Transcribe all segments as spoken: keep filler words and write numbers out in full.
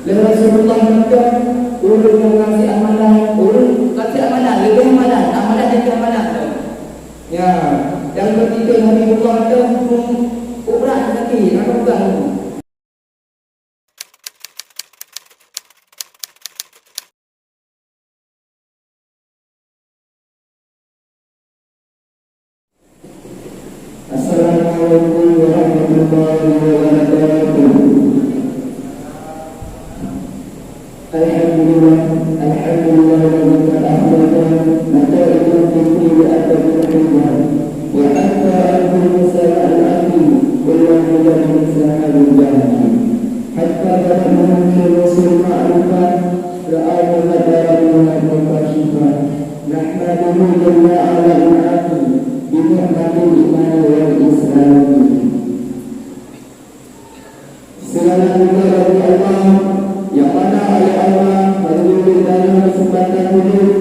Lé Rasulullah mantong, ureueng nyang gasien amanah, ureueng gasien amanah, leubeh amanah, amanah leubeh amanah. Ya, nyang ketiga Habibullah mantong, ureueng sakét, ureueng Assalamualaikum warahmatullahi wabarakatuh. Alhamdulillah, alhamdulillah alladzi qad akhrajana nata'ijal fitri li adabil hijah wa afa anhum salah al-aqim wa la ilaha illa sahabul jahil. Hatta balaghahum syurusul ma'rifah ra'au muqaddaran minal mukashifah. Nahmaduhu jalla ala in'amihi bi ni'matil imani wal islami. Segala puji bagi Allah yang mana oleh Allah bagi kita kesempatan hidup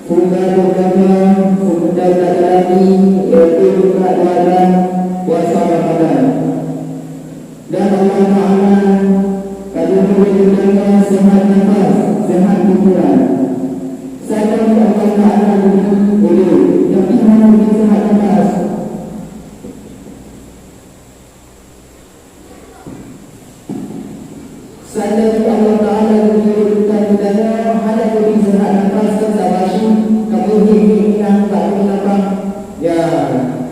sehingga bersama sebentar tak lagi yaitu buka puasa puasa Ramadan. Dan Allah Ta'ala ka geubri lé geutanyoe seuhat nafas, seuhat pikiran. Sajan Allah Ta'ala geubri ulée, tapi hana geubri seuhat nafas. Sajan Allah Ta'ala geubri lé geutanyoe hana geubri seuhat nafas, kan saban cit ka meuhé-hé inong bak ureueng lapang. Ya,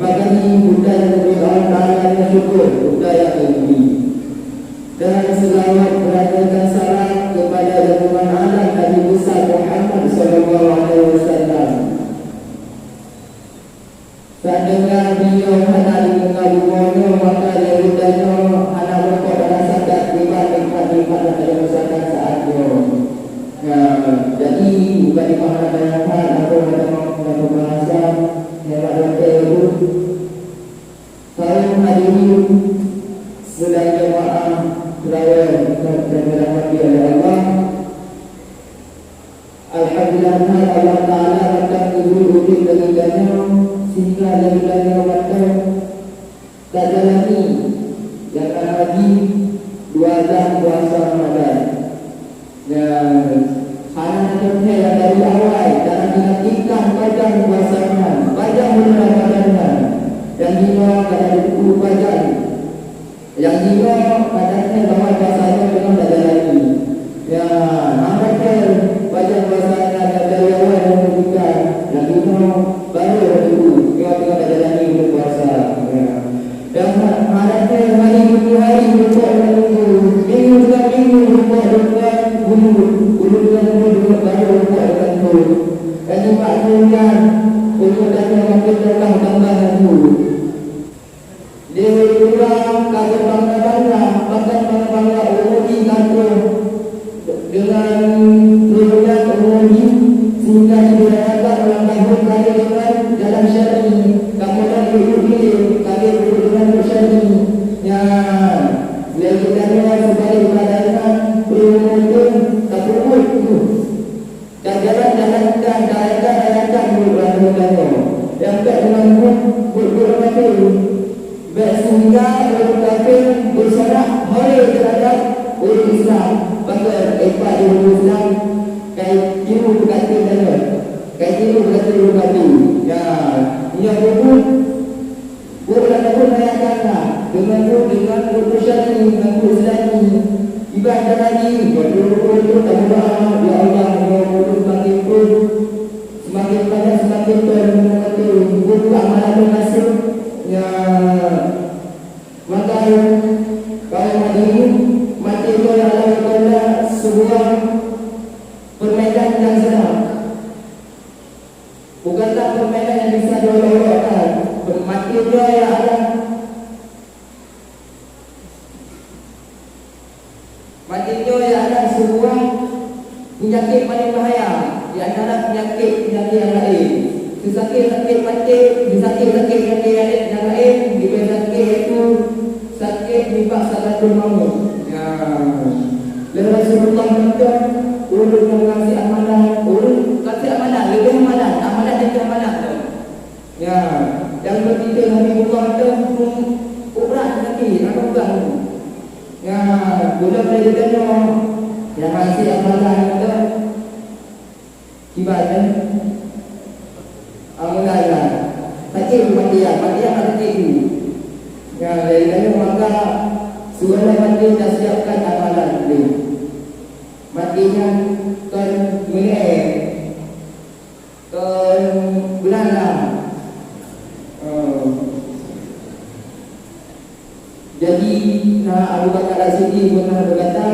makajih buta nyang geubri Allah Ta'ala nyoe syukur, buta nyang geubri. Dan seulaweuet beurangkakan salam keupada junjungan alam Nabi Besar Muhammad sallallahu alaihi wasallam. Saat deungoe beliau hana di teungoh bumoe nyoe, maka lé geutanyoe hana meurumpok dan rasa that kiban nikmat-nikmat nyang ka geumasakan saat nyoe. Nah, jadi, bukan di mana banyak hal, apa kata mau, kata bahasa, hebat betul. Kaum hadirin sidang jamaah rawon dan dirahmati oleh Allah. Alhamdulillah, Allah Ta'ala mantong geubri udeb lé geutanyoe sehingga lé geutanyoe mantong tajalani nyang na haji dua bulan puasa Ramadan. Nyan hana teuntèe dari awai, dan diingatkan panjang puasa nyan, panjang bulan Ramadan nyan. Dan jinoe ka na teupeu panjang. Nyang jinoe ka teuntèe bahwa puasa nyoe teungoh tajalani. Ya, hana teuntèe panjang puasa nyan dari awai dan diingatkan. Nyang jinoe baru teupeu nyoe teungoh tajalani bulan puasa. Ya. Dan ha-, hana teuntèe hari demi hari, minggu deungon minggu, minggu deungon minggu, buleuen deungon buleuen, buleuen deungon buleuen, baru buleuen deungon buleuen. Dan nibak buleuen nyan, uroe tanyoe makin tambah-tambah laju. Lé ureueng ka beubangga-bangga, bahkan bangga-bangga uroe jih ka troh. Deungon troh nyan uroe jih, sehingga jih beurangkat lam tahun ka lheueh deungon jalan syar'i, kamoe nyan duek-duek ilée ka lheueh duek deungon syar'i. Nyan, lé geutanyoe seubalék badan nyan, troh uroe jih tapeubuet keuh. Dan jalan-jalan dan daerah-daerah dan buet ureueng tanyoe nyang bèk deungon buet, buet-buet maté. Bèk sehingga ureueng kafé beusorak holé teuhadap ureueng Islam. Bahkan, eh, pat di ureueng Islam, kai tiru peugah tanyoe, kai tiru peugah ureueng kafé. Ya, nyoe buet Buet lam buet rakyat gata, deungon buet, deungon buet syar'i, deungon buet Islami. Ibarat tadi, beutôi-beutôi tameudoa, "Ya Allah, nyoe ulôn seumaken phôn, seumaken padat, seumaken thon, seumaken thon, buet amalan lôn gasien." Ya. Maka, kaum hadirin, maté nyoe adalah seubuah peurmainan nyang seudap. Bukanlah permainan yang bisa diolok-olokkan. Maté nyoe ya Allah. Maté nyoe ya Allah, sebuah penyakit paling bahaya di antara penyakit-penyakit yang lain. Sesakit-sakit maté, sesakit-sakit maté yang lain, lebih sakit yaitu sakit nifak sakratul maut. Ya. Lé Rasulullah mantong, ureueng nyang gasien amanah, ureueng gasien amanah, leubeh amanah, amanah leubeh amanah. Ya, nyang ketiga Habibullah mantong, ureueng sakét, aneuk ureueng. Ya, bulan dari Nyang hase amalan nyoe teuh, kiban nyan, amalan nyan. Sakét Fatihah, Fatihah ka sakét tu. Nyan, dari nyan maka, sebelum maté, tasiapkan amalan tu. Maté nyan kon meunyoe, kon beunalah. Eh, Jadi, na Abu Bakar As-Siddiq pernah berkata,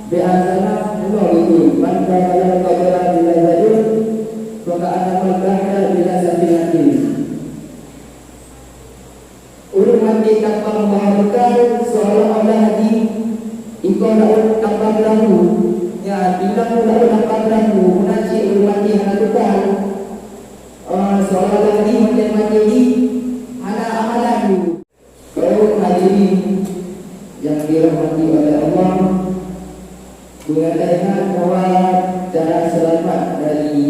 "Biasanya Allah itu, man kana lahu qabran bila jadid, fa ka'annama al-bahra bila safinatin." Ureuëng maté tanpa membawa bekal, seolah-olah jih iko laôt tanpa perahu. Ya, bilang laôt tanpa perahu, meunan cit ureuëng maté hana bekal. Ah, seolah-olah jih maté-maté jih hana amalan. Kaum hadirin yang dirahmati oleh Allah, beurandai that bahwa cara selamat dari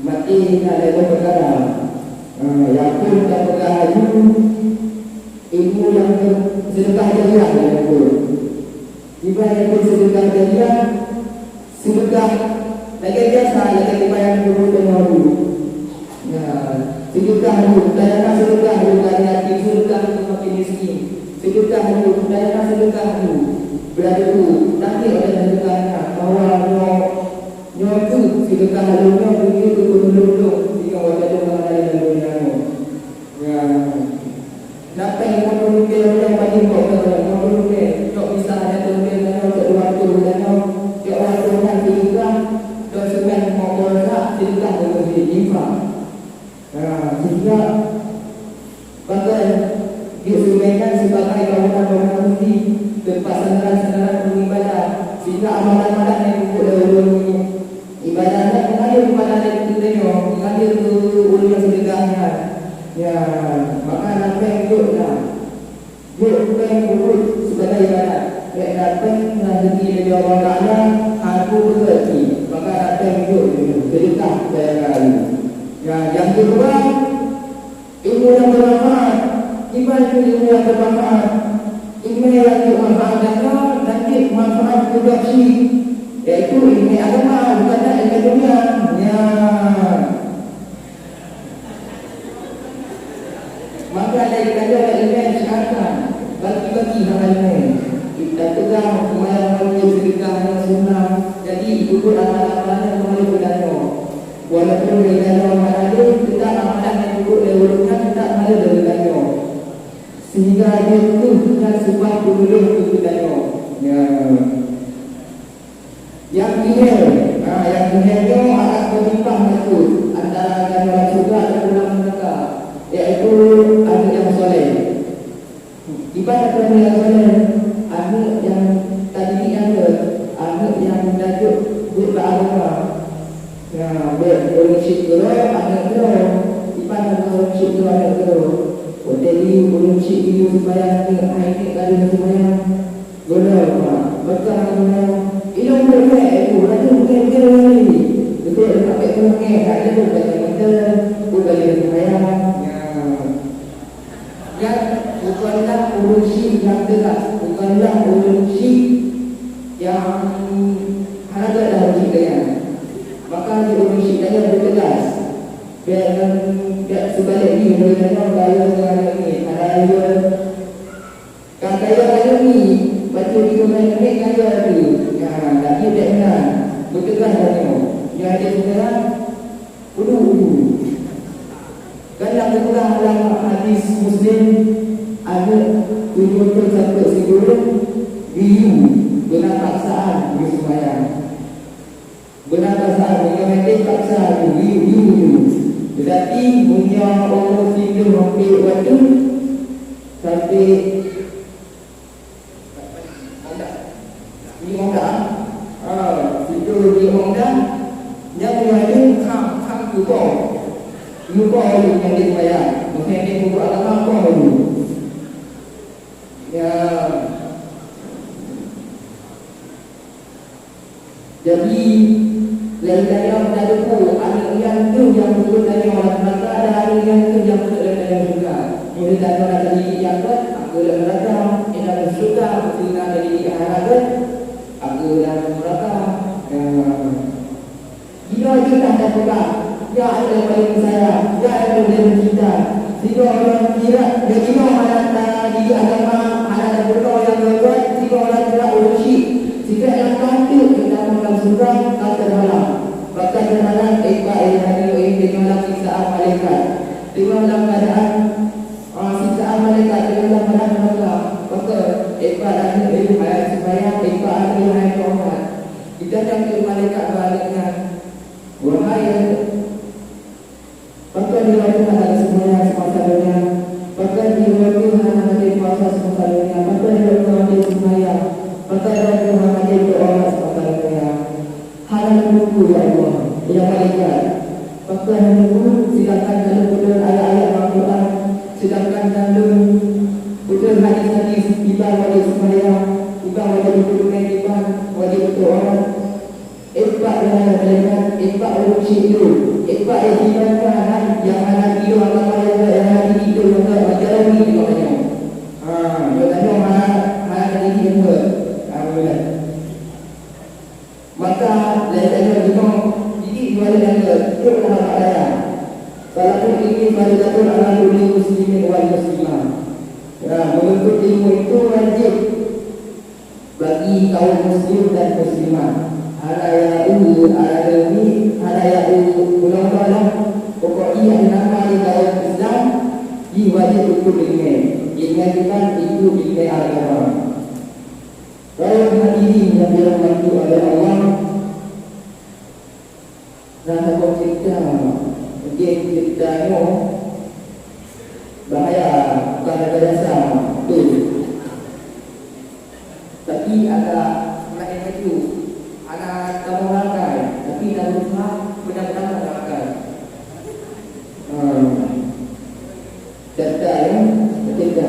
maté na lhèe boh peukara. Ah, nyang phôn tapeugah laju, ilmu nyang seudeukah jariah nyang phôn. Ibarat nyang phôn seudeukah jariah, seudeukah lagèe biasa, lagèe ibarat nyang phôn deungoe. Ya, seudeukah laju, tanyoe seudeukah laju, dari hati seudeukah laju makin miskin. Seudeukah laju, tanyoe seudeukah laju. Beurati tu, nanti oleh seudeukah nyan, bahwa nyoe, nyoe tu seudeukah laju, nyoe tu, nyoe tu, nyoe tu, nyoe tu, nyoe tu, nyoe tu, nyoe tu, nyoe tu. Ya. Na péng lima puluh ribèe ureueng bagi kok keu lima puluh ribèe. Cok bisa hana teuntèe tanyoe, cok dua ratus tanyoe, cok dua ratus nyan seudeukah, dua seumén lima puluh ribèe seudeukah keu meuseujid, infak. Ha, sehingga pakai duit seumén nyan sibagai bangunan-bangunan meuseujid, teumpat sandaran-sandaran ureueng ibadah, sehingga amalan-amalan nyang peubuet lé ureueng Ibadah nyan mengalir kepada diri tanyoe, mengalir keu ureueng nyang seudeukah nyan. Ya, maka na péng jok na. Jok péng peubuet sibagai ibadat. Bék na péng nyang geubri lé Allah Taala, aku beureuti. Maka na péng jok seudeukah keu nyang laén. Ya, nyang keudua, Ilmu nyang beumanfaat. Kiban kheueh ilmu nyang beumanfaat? Ilmu nyang jeuet manfaat gata, dan jeuet manfaat keu gob chik, yaitu ilmu agama, bukan ilmu dunia. Nyan. Maka dari tadi ada ilmu yang disyariatkan, bagi-bagi hal ilmu. Kita pegang sembahyang wajib, sedekah yang sunnah. Jadi, itu pun amalan-amalan yang mengalir ke dalam. Walaupun lé geutanyoe hana lé, teutap amalan nyang jipeubuet lé ureueng nyan teutap na lé lé geutanyoe. Sehingga jeuet keuh nyan seubab peunulông keu geutanyoe. Ya. Nyang lhèe, ha, nyang lhèe nyoe akan berlimpah bacut antara geutanyoe lam syeuruga dan lam neuraka, yaitu aneuk nyang saleh. Iban aneuk nyang saleh, aneuk nyang tadidik nyan keuh, aneuk nyang tajak beuet bak agama. Ya, bèk ureueng chik keudroe aneuk keudroe. Iban ureueng chik keudroe aneuk keudroe. Watèe di ureueng chik di sumbayang, aneuk hai nyoe ka di sumbayang. Gohlom, Mak, beutôi aneuk nyoe. Ilôn beuet lé, eh, ureueng tu bukan, bukan ureueng laén. Beutôi, leupah bèk ureueng nyan, hai nyoe bukan ureueng laén, bukan ureueng sumbayang. Ya. Nyan bukanlah ureueng chik nyang teugas, bukanlah ureueng chik nyang hana gèt dah ureueng chik gaya. Maka di ureueng chik gaya beuteugas. Dan, dan seubalek jih, ureueng gaya nyoe gaya ngon aneuk miet, hana gaya. Ka gaya aneuk miet, bacut di ureueng miet gaya tu. Nyan, lagèe bèk meunan, beuteugas tanyoe. Nyan jeuet meunan. Ulu-ulu. Kan na geupeugah lam hadis Muslim, aneuk tujoh thôn sampoe sikureueng geuyue, beuna paksaan geuyue seumayang. Beuna paksaan, meunyoe hana paksa geuyue, geuyue, geuyue. Teutapi meunyoe umu siplôh sampoe dua ploh, sampoe Di Honda, ah, situ di Honda, nyang meunyoe kham, kham cuba. Cuba laju nyang di sumbayang. Mungkin di pokok agama apa laju. Ya. Jadi, lain tanyoe tateupeue, aneuk nyan kheueh nyang peubuet tanyoe lam neuraka, dan aneuk nyan kheueh nyang peubuet tanyoe lam syeuruga. Meunyoe tanyoe na tadidik nyang gèt, akhé lam neuraka, meunyoe lam syeuruga, meunyoe na tadidik nyang hana gèt, Ya Allah, paling saya, ya Allah, dia mencinta. Sehingga orang kira, dia kira hana tadi agama, hana ada berdoa yang berbuat, sehingga orang kira orang syik. Sehingga yang kata kita dalam surga, tak terhalang. Bahkan terhalang, eh, Pak, eh, hari, eh, dengan siksaan malaikat. Dengan dalam keadaan, ah, siksaan malaikat, dengan dalam keadaan neraka. Maka, eh, Pak, ada, eh, ayat sembahyang, eh, Pak, ada, ayat Tuhan. Kita cakap malaikat balik kan. Wahai, pakon droe hana sembahyang semasa donya? Pakon droe hana maté puasa semasa donya? Pakon droe maté sembahyang? Pakon droe hana maté doa semasa donya? Hana meununggu, ya Allah, ya malaikat. Pakon hana meununggu, sedangkan dalam bulan ayat-ayat Al-Quran, sedangkan dalam bulan hadis-hadis, iban wajib sembahyang, iban wajib berdoa, iban wajib berdoa. Empat wilayah Thailand, empat ureuëng syik lôn, empat nyang jibansa nyang hana gilo agama nyang hana gilo nyang macam ni di bawah nyoe. Ha, nyoe tanyoe hana, hana jadi nyang ha, boleh. Maka, lagée tanyoe jinoe, jadi dua lé nyang trok lam agama raya. Salah satu ini faridatun ala kulli muslimin wal muslimah. Ya, menuntut ilmu itu wajib bagi kaum muslim dan muslimah. Hana ya eu, hana ya eu, hana ya eu, ulang-ulang lah. Pokok jih nyang nama di kaum Islam, jih wajib ikut ilmu. Ilmu kita ikut ilmu agama. Kaum hadirin yang dirahmati oleh Allah, Nah, saboh cerita, mungkin cerita nyoe bahaya, bukan biasa, betul. Tapi agak lain laju. Hana kamoe rakai, tapi dah berusaha benar-benar rakai. Hmm. Cerita, ya? Cerita.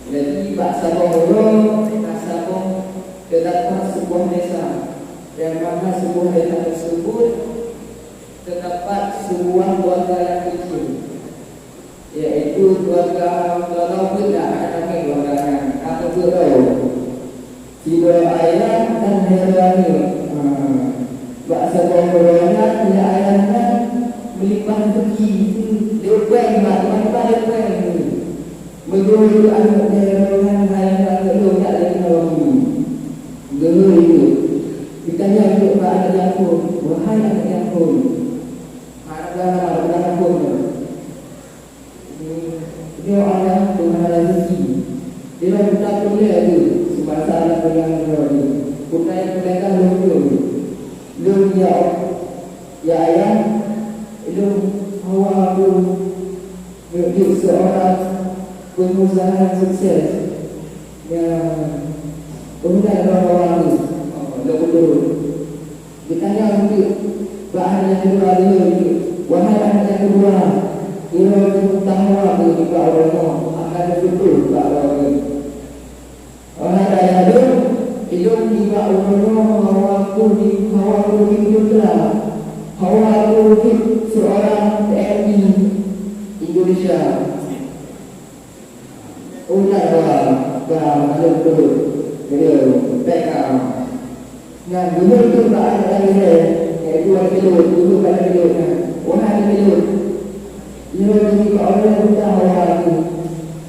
Jadi, bak saboh uroe, bak saboh, terdapat sebuah desa, yang mana sebuah desa tersebut terdapat sebuah keluarga yang kecil, yaitu keluarga, keluarga Ubit lah, anak kami keluarga nyan, anak Ubit tau. Sidroe ayah dan sidroe aneuk. Ha. Bak saboh uroe nyan, ayah nyan meulimpah rezeki, lé péng, mak, meulimpah lé péng. Meugeuhôi aneuk lhèe droe nyan, hai aneuk lôn, jak lé keunoe bak ulôn. Geuhôi geuh. Geutanyong geuh bak aneuk nyang phôn, "Wahai aneuk nyang phôn." Hana peugah nama, hana peugah nama phôn nyoe. Nyoe Allah Tuhan rezeki. Di dalam kitab tuléh geuh, seubangsa aneuk lôn nyang droe nyoe. Bukai peugah lôn nyoe. Lôn ya, ya ayah, lôn hawa lôn Jeuet seurang peungusaha sukses nyang peuhuna droe awak nyoe, lôn kuteuron. Geutanyong jeuet bak aneuk nyang keudua lheueh jeuet, "Wahai aneuk nyang keudua, uroe nyoe tahawa keuh nibak uroe nyoe akan neupeutôh bak droe nyoe." Wahai ayah lôn, ilôn nibak uroe nyoe hawa keuh di, hawa keuh di teuntara, hawa keuh di seurang T N I Indonesia. Ulah hawa ka maleuet keuh, keuh, pek ka. Nyan, geuhôi keuh bak aneuk nyang lhèe, yaitu aneuk pilot, geuhôi bak aneuk pilot nyan. Wahai aneuk pilot, nyoe jih bak Allah buta hawa lagèe.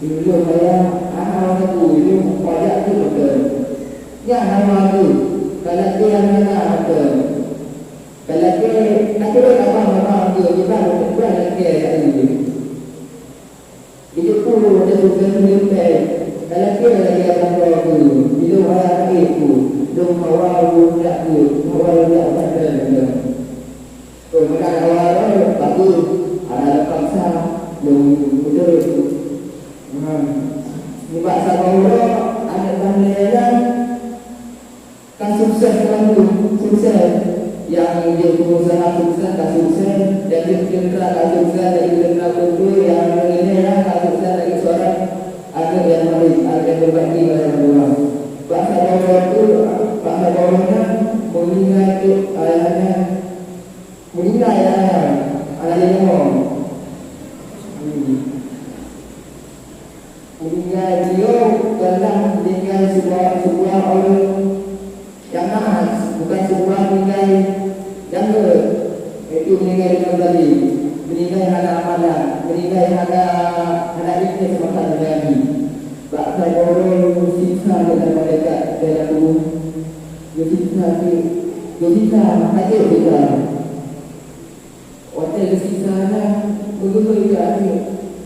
Ilôn ayah, hana hawa lagèe, ilôn pajak keuh mantong. Nyan hawa lagèe, ka lagèe nyang na mantong. Ka lagèe, ka turot abang-abang lagèe, bukan, bukan lagèe ayah lagèe. Di depan watèe sukses ngon pèng, ka lakèe lagèe abang droe geuh, ilôn ayah rakyat geuh, lôn hawa lôn jak geuh, hawa lôn jak u Banten geuh. Lôn meunan hawa droe, bagus, hana lôn paksa, lôn beutôi. Nah, nibak saboh uroe, aneuk bang lhèe nyan, Ka sukses laju, sukses. Nyang jeuet pengusaha sukses, ka sukses. Nyang jeuet tentara ka sukses, nyang jeuet tentara beutôi, nyang nilai lah ka sukses lagi seorang aneuk nyang baik, aneuk nyang berbakti pada orang tua. Bak saboh waktu, bak saboh nyan, meuninggai ayah nyan. Meuninggai ayah nyan, aneuk nyang nyoe. Hmm. Meuninggai beliau karena meninggai sebuah, sebuah orang yang nama Bukan sebuah meninggai nyang geuh, yaitu meninggai dengan zalim, meninggai hana amalan, meninggai hana, hana ikhlas mata Nabi. Bak saboh siksa dari malaikat dalam tubuh. Geusiksa, geusiksa, sakét siksa. Watèe geusiksa nyan, beugeuhôi keu aneuk,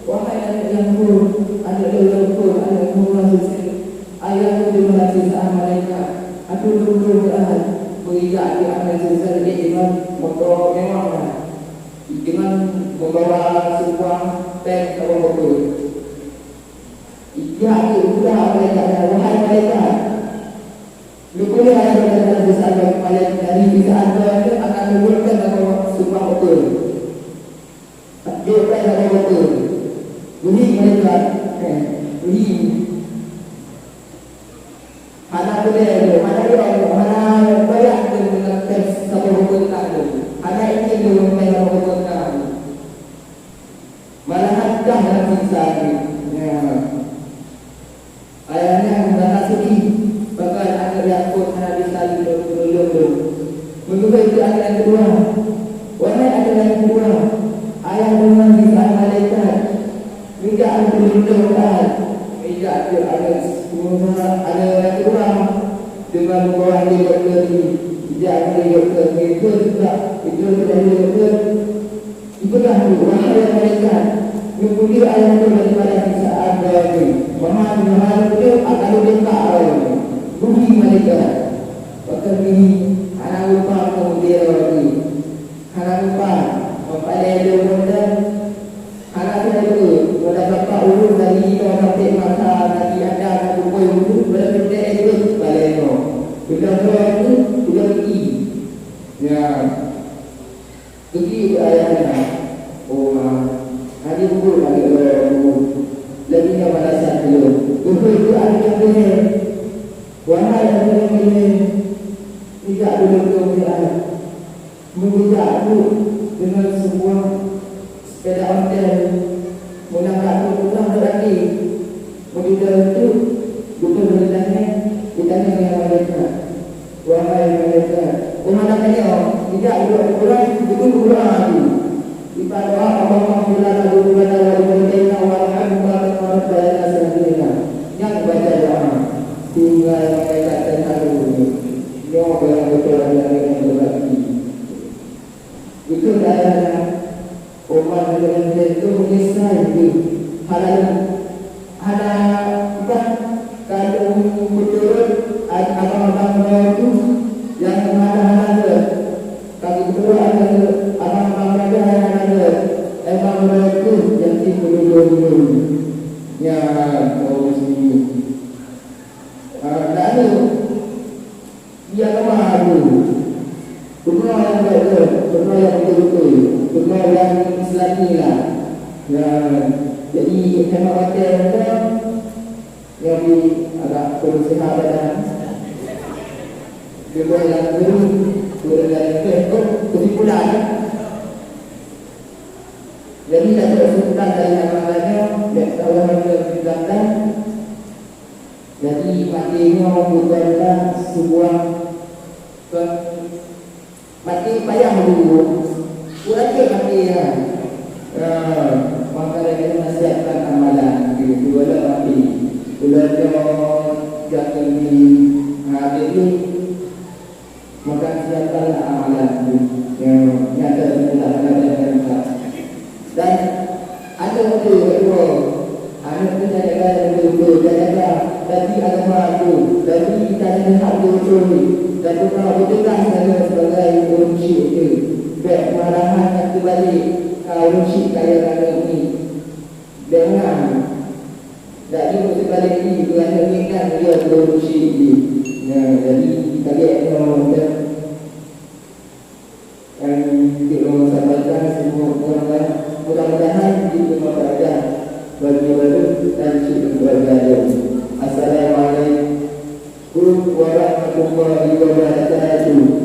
"Wahai aneuk nyang phon, aneuk lôn nyang phon, aneuk lôn nyang seusia, ayah lôn teuma siksaan malaikat, aneuk lôn lôn keuai, meujak keu aneuk seusia jih deungon moto mewah nyan, deungon meubawa seumpuang péng saboh beupeue." Ijak keu budak malaikat nyan, "Wahai malaikat, neupeue ayah lôn nyang seusia malaikat, dari siksaan nyoe akan lôn lôn péng saboh seumpuang beupeue." Jaweueb saboh beupeue. Geuhi malaikat, eh, geuhi. Hana peureulèe lôn, hana lôn, hana baya lôn deungon péng saboh beupeue lôn. Hana izin lôn péng saboh beupeue lôn. Malahan dah dalam siksa lagèe nyan. Ya. Ayah nyan rasa sedih, pakon aneuk nyang phon hana bisa jitulông lôn. Meugeuhôi keu aneuk nyang keudua, "Wahai aneuk nyang keudua, ayah deungon siksaan malaikat, meujak neutulông lôn." Meujak keu aneuk, aneuk nyang keudua, deungon meubawa lé dokto jih, ijak keu dokto jih, "Beutôi, beutôi, beutôi, beutôi." Ipeugah lé, "Wahai malaikat, neupeudeuh ayah lôn daripada siksaan donya. Meuhan, meuhan peudeuh akan lôn buka droe nyoe." Geuhi malaikat. Pakon geuhi, hana lupa meunyoe droe nyoe. Hana lupa, meupaléh lôn ngon dan hana seudeue, meunan bapak ureueng dari inoe sampoe masa Nabi Adam geupeu ureueng, beureuteuntèe jeuet paléh nyoe. Beudôh droe nyoe, beudôh geuhi. Nyan. Geubi keu ayah nyan, "Oh ma, hana peubuet lagèe droe lôn. Lagèe nyan balasan lôn." Geuhôi keu aneuk nyang keuhai, "Wahai aneuk nyang keuhai, neujak tulông lôn keu ayah. Meujak keu deungon seumua sepeda ontel, meunan ka trok pulang bak gaki." Meudidang teuk, beutôi meudidang nyan, geutanyong lé malaikat, "Wahai malaikat, oh hana tanyoe, ijak uroe uroe, beudôh uroe aju." Ibadoa, "Allahumma ighfir lana dzunubana wa liwalidaina warhamhuma kama rabbayana shaghira." Nyan baca doa. Tinggai malaikat dan haru. Nyoe barang beutôi adalah yang berbakti. Beutôi adalah Umat lagèe nyan tu meunyeusai geuh. Hana, hana, bah, ka lheueh meuturot abang-abang droe geuh nyang hana-hana geuh. Ka geupeuturot abang-abang droe geuh nyang hana geuh. Abang droe geuh nyang cit meululu-lulu. Nyan, kaum muslimin. Ah, lalu, Di agama tu, keunoe nyang gèt-gèt, keunoe nyang beutôi-beutôi, keunoe nyang Islami lah. Nyan, jadi, hemat watèe nyoe, nyoe pih agak peunasèhat badan. Cuba nyang guru, guru dari, eh, oh, kesimpulan, eh. Jadi, dapat kesimpulan dari amalan nyoe, bèk salah nyoe kesimpulan. Jadi, maté nyoe bukanlah sebuah pe-, maté payah dulu. Peue lagèe maté nyan. Ya, maka lagèe nasihatkan amalan, gitu, dua lah maté. Bulan nyoe, jangan di, ha, jadi, Maka siapkanlah amalan tu yang nyata setelah mengajarkan kita. Dan aneuk tu kedua, aneuk tu jaga-jaga betul-betul, jaga-jaga dari agama tu, dari kita yang hak betul, dan tu kalau betul kan saya sebagai ureueng syik tu, bèk malahan nyang teubalik ka ureueng syik kaya aneuk ni. Dengan, dak jeuet seubalek jih, keu aneuk miet nyan, dia turun syik jih. Nyan, jadi, lagèe nyoe, dan, dan, untuk sampaikan semua orang, mudah-mudahan diterima faedah bagi baru dan syik keluarga dia. Assalamualaikum warahmatullahi wabarakatuh.